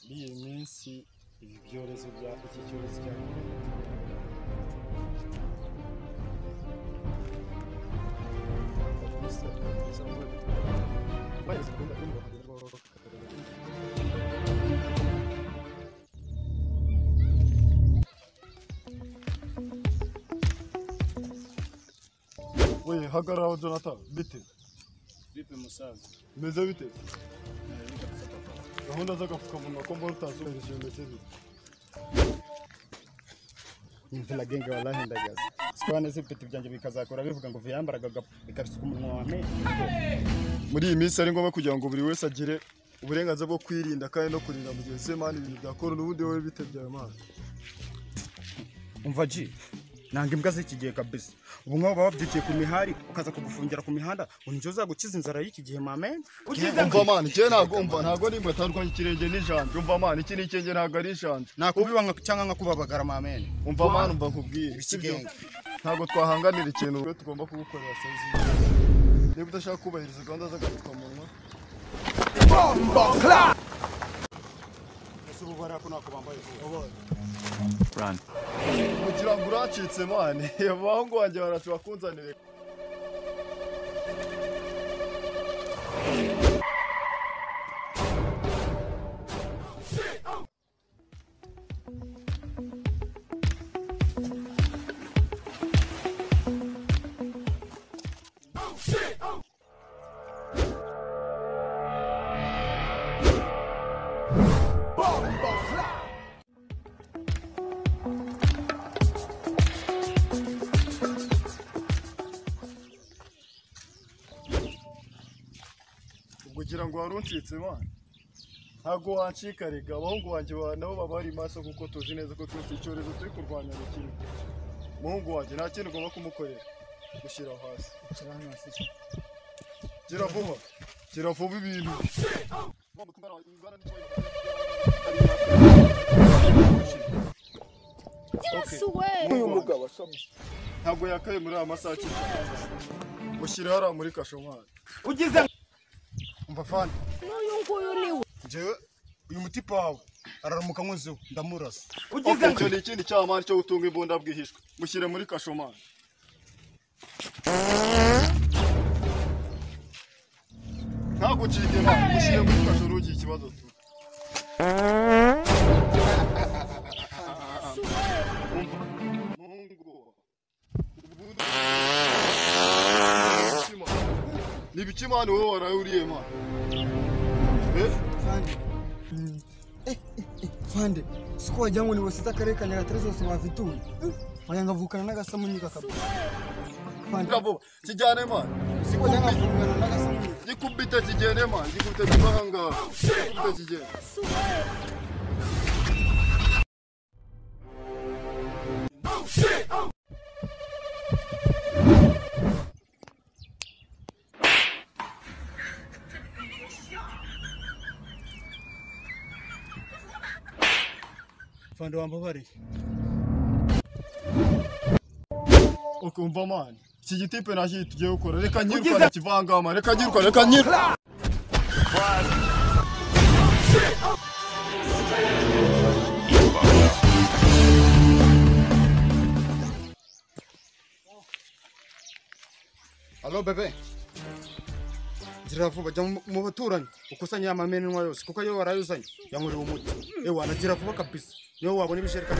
Iyi minsi ibi byorezo bya iki cyorezo cya We hagarara Jonathan, bite? Vipi musaza? Meze bite? Gahunda z'agapfukamunwa ko mbona utazubahirije bimeze bite? Imvura genge wallahi ndagaza. Sikwana zipiti byanjye bikazakora bivuga ngo viyambaraga bikabisuka umunwa wa me. Muri iyi minsi ari ngombwa kugira ngo buri wese agire uburenganzira bwo kwirinda kandi no kurinda mugenzi we man ibintu bya corona ubundi wowe bite byawe man. Umva G, nanga imbwa z'iki gihe kabisa. Ubu nk'abo baba babyukiye ku mihari ukaza kugufungira ku mihanda ngo nicyo uzagukiza inzara y'iki gihe mame. Umva man, njye ntabwo umva ntabwo nimba atandukanye ikirenge n'ijanja. Umva man, iki ni ikirenge ntabwo ari ijanja. Nakubiba cyangwa nkakubabagara mame. Umva man, umva nkubwire. Sibyo? Ntabwo twahanganira ikintu tugomba kugukorera sazi. Niba udashaka kubahiriza gahunda z'agapfukamunwa. Ese ubu barako nako bambaye vuba. Run. Kugira ngo uracitse man, abahungu banjye barashobora kunzanira. Kugira ngo waruncitse man, ntabwo wancika rega. Abahungu banjye nabo baba bari maso kuko tuzi neza ko twese icyorezo turi kurwanya ni kimwe. Umuhungu wanjye nta kintu ugomba kumukorera, gushyira hasi. Gira vuba, gira vuba ibintu. Uyu mugabo ntabwo yakaye muri aya masaha akiri. Mushyire hariya muri kasho mwana. Ugize umva fana. N'uyu nguyu ni we. Njyewe uyu mutipa wawe araramuka nkozeho ndamurasa. Ugize icyo ni ikindi cyaha man cyo gutunga imbunda bwihishwa. Mushyire muri kasho man. Ntagucike man, mushyire muri kasho ntugire ikibazo tu. Ni ibiki man wowe waraye uriye man? Fande. Fande, siko wagira ngo ni wasize akarere ka Nyagatare zose wavituye. Wagira ngo avukana n'agasamunyika kabisa. Fande. Bravo, kijyane man. Siko wagira ngo avukana n'agasamunyika. Gikubita kigende man, gikubita kiva aha ngaha. Gikubita kigende. Fande wambabariye. Ukumva man, iki gitipe nacyo tugiye gukora. Reka nyirukane kivangama, reka nyirukane, reka nyirukane. Allo bebe. Gira vuba jya mu baturanyi ukusanye amamenwa yose kuko yo warayuzanye yankorewe umuti. Ewa anagira vuba kabisa. Niyo wabona ibishereka.